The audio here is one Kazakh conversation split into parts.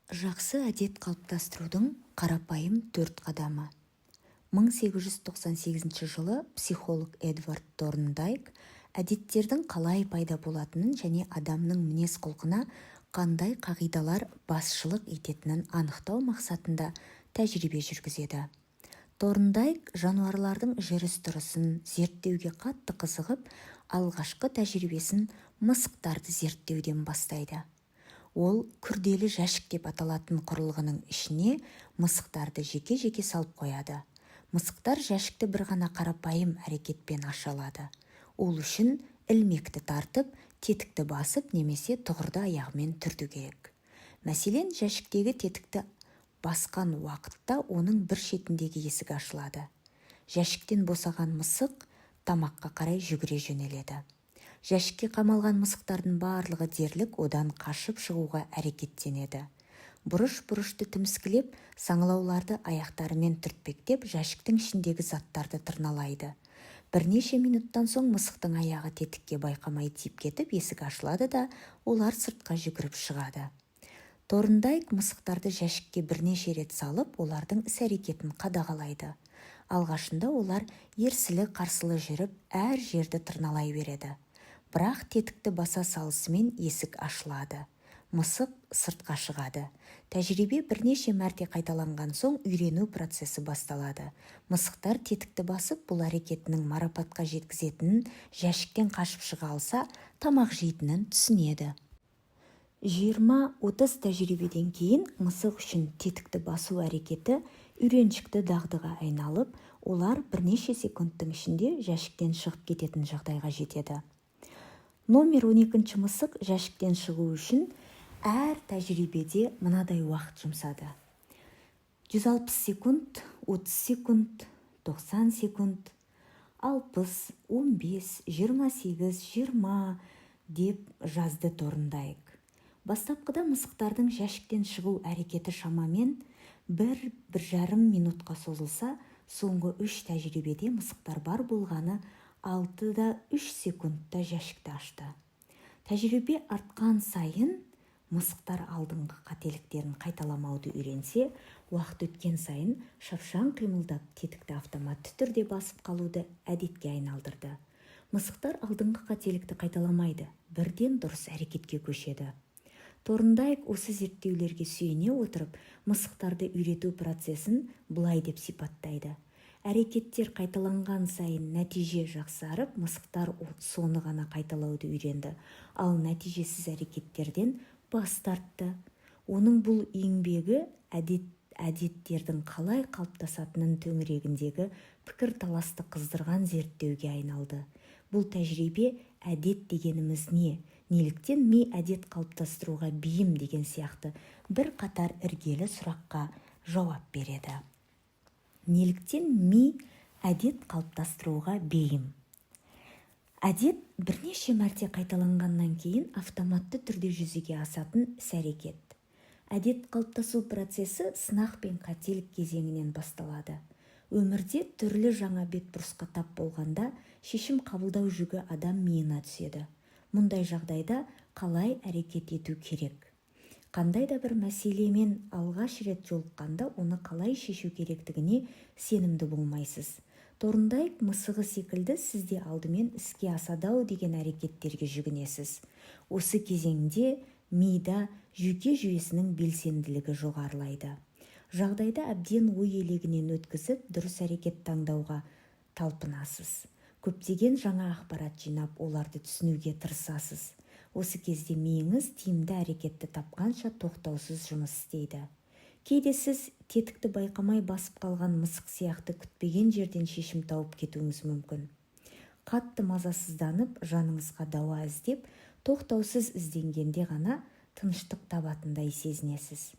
Жақсы әдет қалыптастырудың қарапайым төрт қадамы. 1898 жылы психолог Эдвард Торндайк әдеттердің қалай пайда болатынын және адамның мінез-құлқына қандай қағидалар басшылық ететінін анықтау мақсатында тәжірибе жүргізеді. Торндайк жануарлардың жүріс-тұрысын зерттеуге қатты қызығып, алғашқы тәжірибесін мысықтарды зерттеуден бастайды. Ол күрделі жәшік деп аталатын құрылғының ішіне мысықтарды жеке-жеке салып қояды. Мысықтар жәшікті бір ғана қарапайым әрекетпен аша алады. Ол үшін ілмекті тартып, тетікті басып немесе тұғырды аяғымен түрту керек. Мәселен, жәшіктегі тетікті басқан уақытта оның бір шетіндегі есік ашылады. Жәшіктен босаған мысық тамаққа қарай жүгіре жөнеледі. Жәшікке қамалған мысықтардың барлығы дерлік одан қашып шығуға әрекеттенеді. Бұрыш-бұрышты тіміскілеп, саңылауларды аяқтарымен түртпектеп, жәшіктің ішіндегі заттарды тырналайды. Бірнеше минуттан соң мысықтың аяғы тетікке байқамай тиіп кетіп, есік ашылады да, олар сыртқа жүгіріп шығады. Торндайк мысықтарды жәшікке бірнеше рет салып, олардың іс-әрекетін қадағалайды. Алғашында олар ерсілі-қарсылы жүріп, әр жерді тырналай береді. Бірақ тетікті баса салысымен есік ашылады. Мысық сыртқа шығады. Тәжірибе бірнеше мәрте қайталанған соң, үйрену процесі басталады. Мысықтар тетікті басып, бұл әрекетінің марапатқа жеткізетінін, жәшіктен қашып шыға алса, тамақ жейтінін түсінеді. 20-30 тәжірибеден кейін мысық үшін тетікті басу әрекеті үйреншікті дағдыға айналып, олар бірнеше секундтың ішінде жәшіктен шығып кететін жағдайға жетеді. Номер 12-ші мысық жәшіктен шығу үшін әр тәжірибеде мынадай уақыт жұмсады: 160 секунд, 30 секунд, 90 секунд, 60, 15, 28, 20, деп жазды Торндайк. Бастапқыда мысықтардың жәшіктен шығу әрекеті шамамен 1-1,5 минутқа созылса, соңғы үш тәжірибеде мысықтар бар болғаны 6,3 секундта жәшікті ашты. Тәжірибе артқан сайын мысықтар алдыңғы қателіктерін қайталамауды үйренсе, уақыт өткен сайын шапшаң қимылдап, тетікті автоматты түрде басып қалуды әдетке айналдырды. Мысықтар алдыңғы қателікті қайталамайды, бірден дұрыс әрекетке көшеді. Торндайк осы зерттеулерге сүйене отырып, мысықтарды үйрету процесін былай деп сипаттайды: әрекеттер қайталанған сайын нәтиже жақсарып, мысықтар соны ғана қайталауды үйренді, ал нәтижесіз әрекеттерден бас тартты. Оның бұл еңбегі әдеттердің қалай қалыптасатынын төңірегіндегі пікірталасты қыздырған зерттеуге айналды. Бұл тәжірибе әдет дегеніміз не, неліктен ми әдет қалыптастыруға бейім деген сияқты бірқатар іргелі сұраққа жауап береді. Неліктен ми әдет қалыптастыруға бейім? Әдет – бірнеше мәрте қайталанғаннан кейін автоматты түрде жүзеге асатын іс-әрекет. Әдет қалыптасу процесі сынақ пен қателік кезеңінен басталады. Өмірде түрлі жаңа бетбұрысқа тап болғанда, шешім қабылдау жүгі адам миына түседі. Мұндай жағдайда қалай әрекет ету керек? Қандай да бір мәселемен алғаш рет жолыққанда, оны қалай шешу керектігіне сенімді болмайсыз. Торндайк мысығы секілді сіз де алдымен іске асады-ау деген әрекеттерге жүгінесіз. Осы кезеңде мида жүйке жүйесінің белсенділігі жоғарылайды. Жағдайды әбден ой елегінен өткізіп, дұрыс әрекет таңдауға талпынасыз. Көптеген жаңа ақпарат жинап, оларды түсінуге тырысасыз. Осы кезде миыңыз тиімді әрекетті тапқанша тоқтаусыз жұмыс істейді. Кейде сіз тетікті байқамай басып қалған мысық сияқты күтпеген жерден шешім тауып кетуіңіз мүмкін. Қатты мазасызданып, жаныңызға дауа іздеп, тоқтаусыз ізденгенде ғана тыныштық табатындай сезінесіз.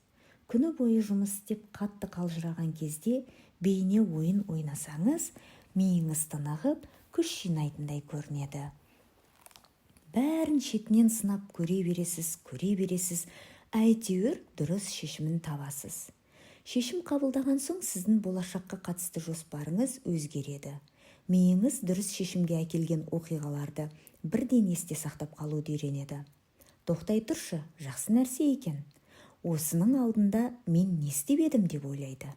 Күні бойы жұмыс істеп, қатты қалжыраған кезде бейне ойын ойнасаңыз, миыңыз тынығып, күш жинайтындай көрінеді. Бәрін шетінен сынап көре бересіз, көре бересіз, әйтеуір дұрыс шешімін табасыз. Шешім қабылдаған соң, сіздің болашаққа қатысты жоспарыңыз өзгереді. Миыңыз дұрыс шешімге әкелген оқиғаларды бірден есте сақтап қалуды үйренеді. Тоқтай тұршы, жақсы нәрсе екен. Осының алдында мен не істеп едім деп ойлайды.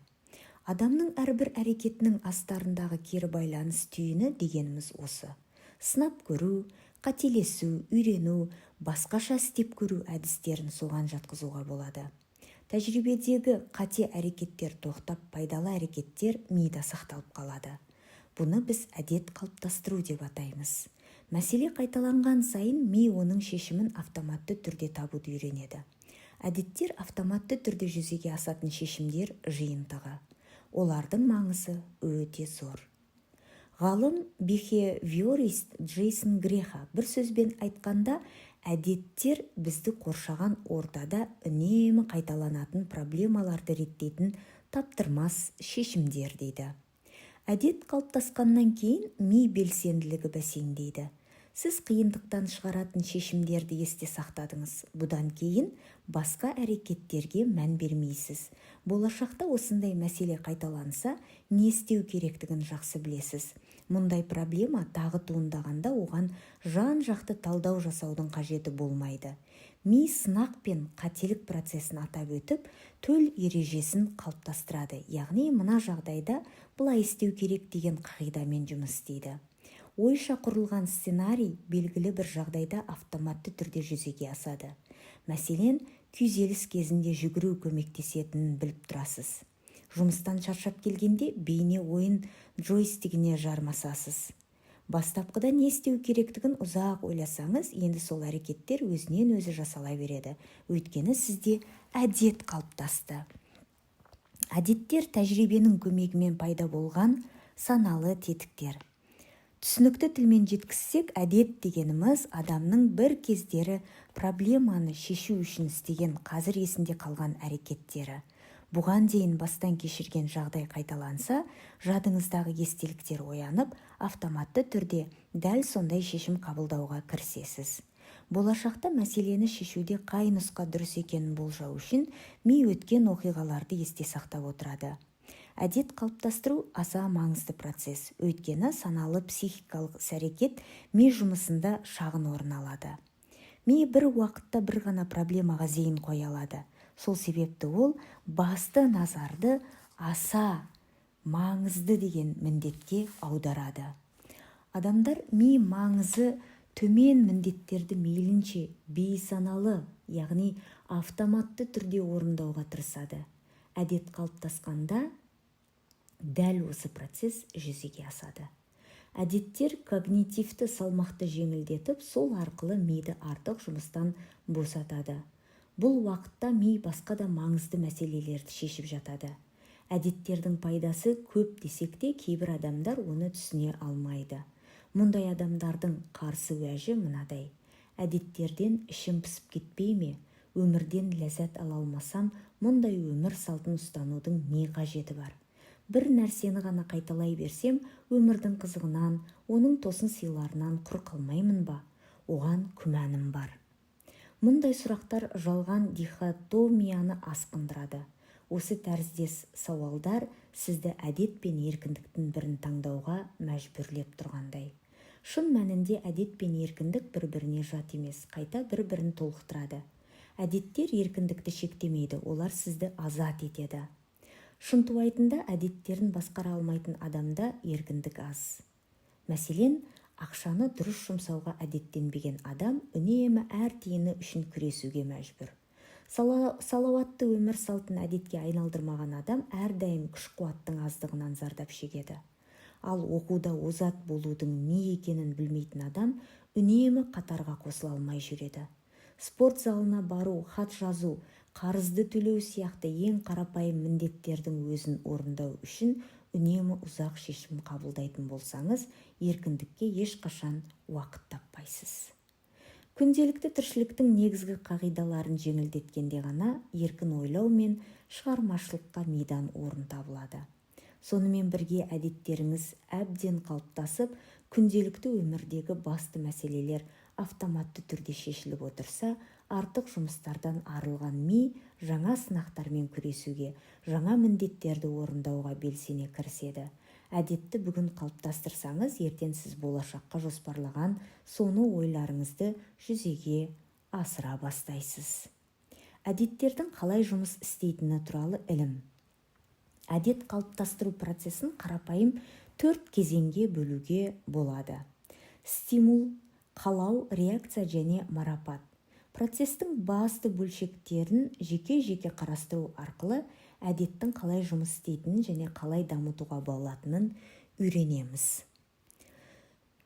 Адамның әрбір әрекетінің астарындағы кері байланыс түйіні дегеніміз осы. Сынап көру, қателесу, үйрену, басқаша істеп көру әдістерін соған жатқызуға болады. Тәжірибедегі қате әрекеттер тоқтап, пайдалы әрекеттер мида сақталып қалады. Бұны біз әдет қалыптастыру деп атаймыз. Мәселе қайталанған сайын ми оның шешімін автоматты түрде табуды үйренеді. Әдеттер – автоматты түрде жүзеге асатын шешімдер жиынтығы. Олардың маңызы өте зор. Ғалым, бихевиорист Джейсон Греха: «Бір сөзбен айтқанда, әдеттер – бізді қоршаған ортада үнемі қайталанатын проблемаларды реттейтін таптырмас шешімдер», – дейді. Әдет қалыптасқаннан кейін ми белсенділігі бәсеңдейді. Сіз қиындықтан шығаратын шешімдерді есте сақтадыңыз. Бұдан кейін басқа әрекеттерге мән бермейсіз. Болашақта осындай мәселе қайталанса, не істеу керектігін жақсы білесіз. Мұндай проблема тағы туындағанда, оған жан-жақты талдау жасаудың қажеті болмайды. Ми сынақ пен қателік процесін атап өтіп, төл ережесін қалыптастырады, яғни мына жағдайда былай істеу керек деген қағидамен жұмыс істейді. Ойша құрылған сценарий белгілі бір жағдайда автоматты түрде жүзеге асады. Мәселен, күйзеліс кезінде жүгіру көмектесетінін біліп тұрасыз. Жұмыстан шаршап келгенде бейне ойын джойстигіне жармасасыз. Бастапқыда не істеу керектігін ұзақ ойласаңыз, енді сол әрекеттер өзінен өзі жасала береді, өйткені сізде әдет қалыптасты. Әдеттер – тәжірибенің көмегімен пайда болған саналы тетіктер. Түсінікті тілмен жеткізсек, әдет дегеніміз – адамның бір кездері проблеманы шешу үшін істеген, қазір есінде қалған әрекеттері. Бұған дейін бастан кешірген жағдай қайталанса, жадыңыздағы естеліктер оянып, автоматты түрде дәл сондай шешім қабылдауға кірісесіз. Болашақта мәселені шешуде қай нұсқа дұрыс екенін болжау үшін ми өткен оқиғаларды есте сақтап отырады. Әдет қалыптастыру – аса маңызды процесс, өйткені саналы психикалық іс-әрекет ми жұмысында шағын орын алады. Ми бір уақытта бір ғана проблемаға зейін қоя алады. Сол себепті ол басты назарды аса маңызды деген міндетке аударады. Адамдар ми маңызы төмен міндеттерді мейлінше бейсаналы, яғни автоматты түрде орындауға тырысады. Әдет қалыптасқанда дәл осы процесс жүзеге асады. Әдеттер когнитивті салмақты жеңілдетіп, сол арқылы миды артық жұмыстан босатады. Бұл уақытта ми басқа да маңызды мәселелерді шешіп жатады. Әдеттердің пайдасы көп десек те, кейбір адамдар оны түсіне алмайды. Мұндай адамдардың қарсы уәжі мынадай: «Әдеттерден ішім пысып кетпей ме? Өмірден ләззат ала алмасам, мұндай өмір салтын ұстанудың не қажеті бар? Бір нәрсені ғана қайталай берсем, өмірдің қызығынан, оның тосын сыйларынан құр қалмаймын ба? Оған күмәнім бар». Мұндай сұрақтар жалған дихотомияны асқындырады. Осы тәріздес сауалдар сізді әдет пен еркіндіктің бірін таңдауға мәжбүрлеп тұрғандай. Шын мәнінде әдет пен еркіндік бір-біріне жат емес, қайта бір-бірін толықтырады. Әдеттер еркіндікті шектемейді, олар сізді азат етеді. Шынтуайтында, әдеттерін басқара алмайтын адамда еркіндік аз. Мәселен, ақшаны дұрыс жұмсауға әдеттенбеген адам үнемі әр тиыны үшін күресуге мәжбүр. Салауатты өмір салтын әдетке айналдырмаған адам әрдайым күш-қуаттың аздығынан зардап шегеді. Ал оқуда озат болудың не екенін білмейтін адам үнемі қатарға қосыла алмай жүреді. Спорт залына бару, хат жазу, қарызды төлеу сияқты ең қарапайым міндеттердің өзін орындау үшін үнемі ұзақ шешім қабылдайтын болсаңыз, еркіндікке ешқашан уақыт таппайсыз. Күнделікті тіршіліктің негізгі қағидаларын жеңілдеткенде ғана еркін ойлау мен шығармашылыққа мидан орын табылады. Сонымен бірге әдеттеріңіз әбден қалыптасып, күнделікті өмірдегі басты мәселелер автоматты түрде шешіліп отырса, артық жұмыстардан арылған ми жаңа сынақтармен күресуге, жаңа міндеттерді орындауға белсене кіріседі. Әдетті бүгін қалыптастырсаңыз, ертең сіз болашаққа жоспарлаған соны ойларыңызды жүзеге асыра бастайсыз. Әдеттердің қалай жұмыс істейтіні туралы ілім. Әдет қалыптастыру процесін қарапайым төрт кезеңге бөлуге болады: стимул, қалау, реакция және марапат. Процестің басты бөлшектерін жеке-жеке қарастыру арқылы әдеттің қалай жұмыс істейтінін және қалай дамытуға болатынын үйренеміз.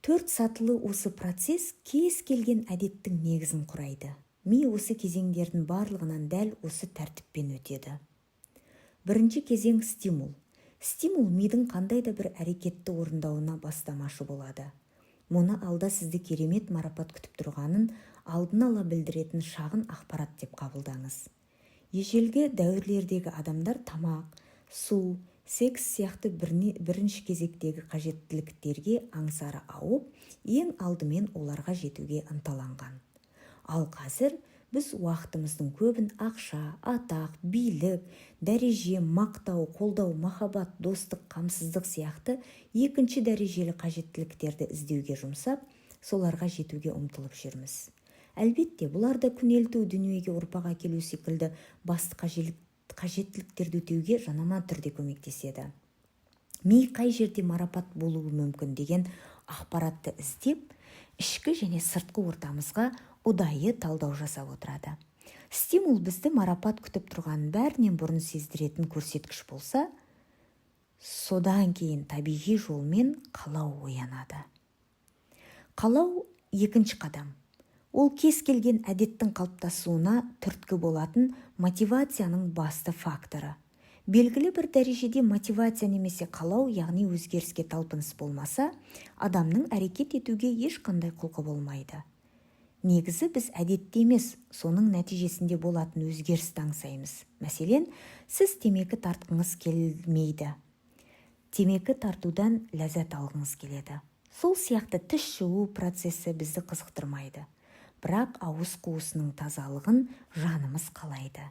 Төрт сатылы осы процесс кез келген әдеттің негізін құрайды. Ми осы кезеңдердің барлығынан дәл осы тәртіппен өтеді. Бірінші кезең – стимул. Стимул мидың қандай да бір әрекетті орындауына бастамашы болады. Мұны алда сізді керемет марапат күтіп тұрғанын алдын ала білдіретін шағын ақпарат деп қабылдаңыз. Ежелгі дәуірлердегі адамдар тамақ, су, секс сияқты бірінші кезектегі қажеттіліктерге аңсары ауып, ең алдымен оларға жетуге ынталанған. Ал қазір біз уақытымыздың көбін ақша, атақ, билік, дәреже, мақтау, қолдау, махаббат, достық, қамсыздық сияқты екінші дәрежелі қажеттіліктерді іздеуге жұмсап, соларға жетуге ұмтылып жүрміз. Әлбетте, бұлар да күнелту, дүниеге ұрпақ әкелу секілді басты қажеттіліктерді өтеуге жанама түрде көмектеседі. Ми қай жерде марапат болуы мүмкін деген ақпаратты іздеп, ішкі және сыртқы ортамызға ұдайы талдау жасап отырады. Стимул бізді марапат күтіп тұрғанын бәрінен бұрын сездіретін көрсеткіш болса, содан кейін табиғи жолмен қалау оянады. Қалау – екінші қадам. Ол кез келген әдеттің қалыптасуына түрткі болатын мотивацияның басты факторы. Белгілі бір дәрежеде мотивация немесе қалау, яғни өзгеріске талпыныс болмаса, адамның әрекет етуге ешқандай құлқы болмайды. Негізі біз әдетті емес, соның нәтижесінде болатын өзгерісті аңсаймыз. Мәселен, сіз темекі тартқыңыз келмейді, темекі тартудан ләззат алғыңыз келеді. Сол сияқты тіс жуу процесі бізді қызықтырмайды, бірақ ауыз қуысының тазалығын жанымыз қалайды.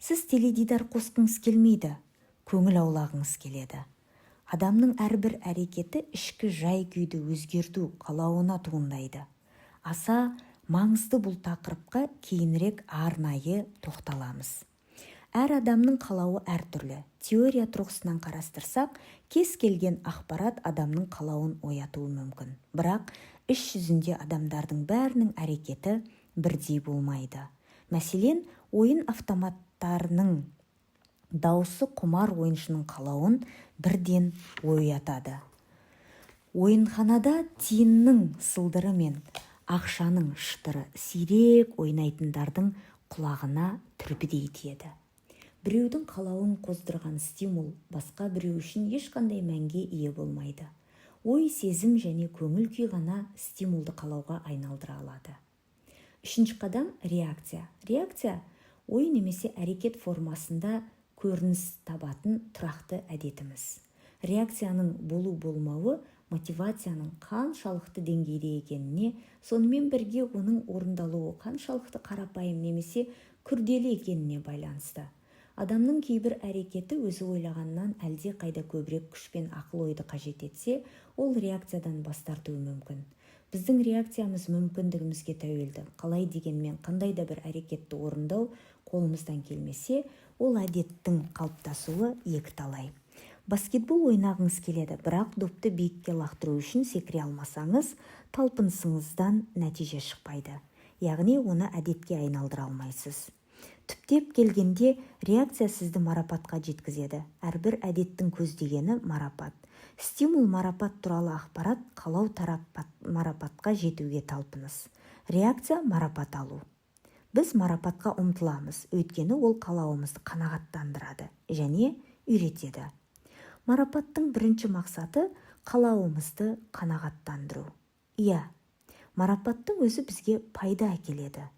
Сіз теледидар қосқыңыз келмейді, көңіл аулағыңыз келеді. Адамның әрбір әрекеті ішкі жай-күйді өзгерту қалауына туындайды. Аса маңызды бұл тақырыпқа кейінірек арнайы тоқталамыз. Әр адамның қалауы әртүрлі. Теория тұрғысынан қарастырсақ, кез келген ақпарат адамның қалауын оятуы мүмкін. Бірақ іс жүзінде адамдардың бәрінің әрекеті бірдей болмайды. Мәселен, ойын автоматтарының дауысы құмар ойыншының қалауын бірден оятады. Ойынханада тиынның сылдыры мен ақшаның шытыры сирек ойнайтындардың құлағына түрпідей тиеді. Біреудің қалауын қоздырған стимул басқа біреу үшін ешқандай мәнге ие болмайды. Ой, сезім және көңіл күй ғана стимулды қалауға айналдыра алады. Үшінші қадам – реакция. Реакция – ой немесе әрекет формасында көрініс табатын тұрақты әдетіміз. Реакцияның болу-болмауы мотивацияның қаншалықты деңгейде екеніне, сонымен бірге оның орындалуы қаншалықты қарапайым немесе күрделі екеніне байланысты. Адамның кейбір әрекеті өзі ойлағаннан әлде қайда көбірек күш пен ақыл-ойды қажет етсе, ол реакциядан бас тартуы мүмкін. Біздің реакциямыз мүмкіндігімізге тәуелді. Қалай дегенмен, қандай да бір әрекетті орындау қолымыздан келмесе, ол әдеттің қалыптасуы екіталай. Баскетбол ойнағыңыз келеді, бірақ допты биікке лақтыру үшін секіре алмасаңыз, талпынысыңыздан нәтиже шықпайды, яғни оны әдетке айналдыра алмайсыз. Түптеп келгенде, реакция сізді марапатқа жеткізеді. Әрбір әдеттің көздегені – марапат. Стимул – марапат туралы ақпарат, қалау – марапатқа жетуге талпыныс, реакция – марапат алу. Біз марапатқа ұмтыламыз, өйткені ол қалауымызды қанағаттандырады және үйретеді. Марапаттың бірінші мақсаты – қалауымызды қанағаттандыру. Иә, марапаттың өзі бізге пайда әкеледі.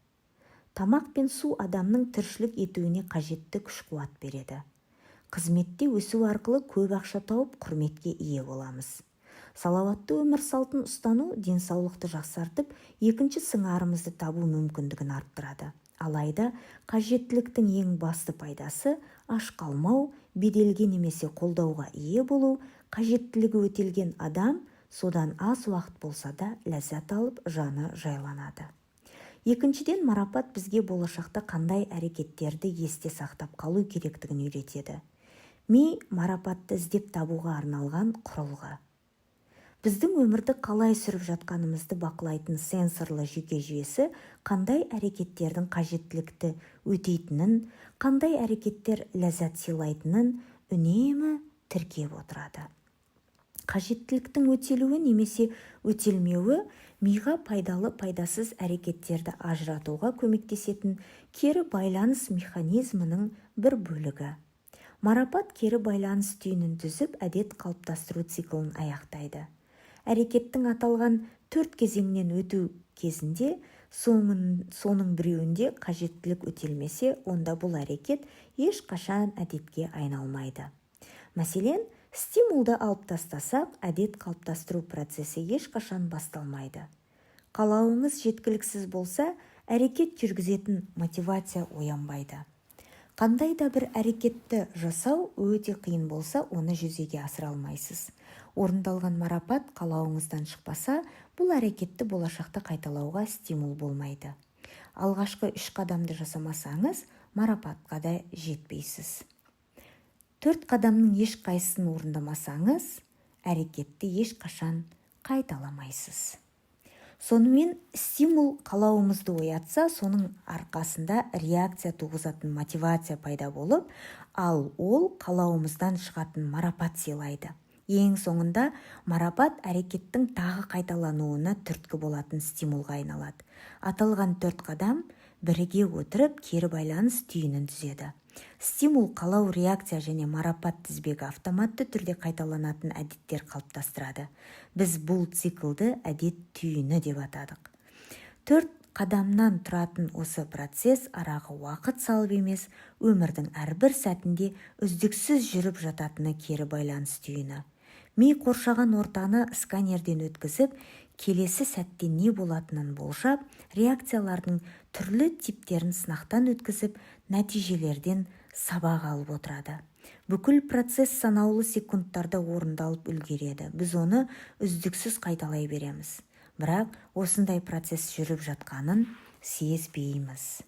Тамақ пен су адамның тіршілік етуіне қажетті күш-қуат береді. Қызметте өсу арқылы көп ақша тауып, құрметке ие боламыз. Салауатты өмір салтын ұстану денсаулықты жақсартып, екінші сыңарымызды табу мүмкіндігін арттырады. Алайда қажеттіліктің ең басты пайдасы – аш қалмау, беделге немесе қолдауға ие болу. Қажеттілігі өтелген адам содан аз уақыт болса да ләззат алып, жаны жайланады. Екіншіден, марапат бізге болашақта қандай әрекеттерді есте сақтап қалу керектігін үйретеді. Ми – марапатты іздеп табуға арналған құрылғы. Біздің өмірді қалай сүріп жатқанымызды бақылайтын сенсорлы жүйке жүйесі қандай әрекеттердің қажеттілікті өтейтінін, қандай әрекеттер ләззат сыйлайтынын үнемі тіркеп отырады. Қажеттіліктің өтелуі немесе өтелмеуі миға пайдалы, пайдасыз әрекеттерді ажыратуға көмектесетін кері байланыс механизмінің бір бөлігі. Марапат кері байланыс түйінін түзіп, әдет қалыптастыру циклін аяқтайды. Әрекеттің аталған төрт кезеңнен өту кезінде соның біреуінде қажеттілік өтелмесе, онда бұл әрекет ешқашан әдетке айналмайды. Мәселен, стимулды алып тастасақ, әдет қалыптастыру процесі ешқашан басталмайды. Қалауыңыз жеткіліксіз болса, әрекет жүргізетін мотивация оянбайды. Қандай да бір әрекетті жасау өте қиын болса, оны жүзеге асыра алмайсыз. Орындалған марапат қалауыңыздан шықпаса, бұл әрекетті болашақта қайталауға стимул болмайды. Алғашқы үш қадамды жасамасаңыз, марапатқа да жетпейсіз. Төрт қадамның ешқайсысын орындамасаңыз, әрекетті ешқашан қайталамайсыз. Сонымен, стимул қалауымызды оятса, соның арқасында реакция туғызатын мотивация пайда болып, ал ол қалауымыздан шығатын марапат сыйлайды. Ең соңында марапат әрекеттің тағы қайталануына түрткі болатын стимулға айналады. Аталған төрт қадам біріге отырып, кері байланыс түйінін түзеді. Стимул, қалау, реакция және марапат тізбегі автоматты түрде қайталанатын әдеттер қалыптастырады. Біз бұл циклді әдет түйіні деп атадық. Төрт қадамнан тұратын осы процесс араға уақыт салып емес, өмірдің әрбір сәтінде үздіксіз жүріп жататыны – кері байланыс түйіні. Ми қоршаған ортаны сканерден өткізіп, келесі сәтте не болатынын болжап, реакциялардың түрлі типтерін сынақтан өткізіп, нәтижелерден сабақ алып отырады. Бүкіл процесс санаулы секундтарда орындалып үлгереді. Біз оны үздіксіз қайталай береміз, бірақ осындай процесс жүріп жатқанын сезбейміз.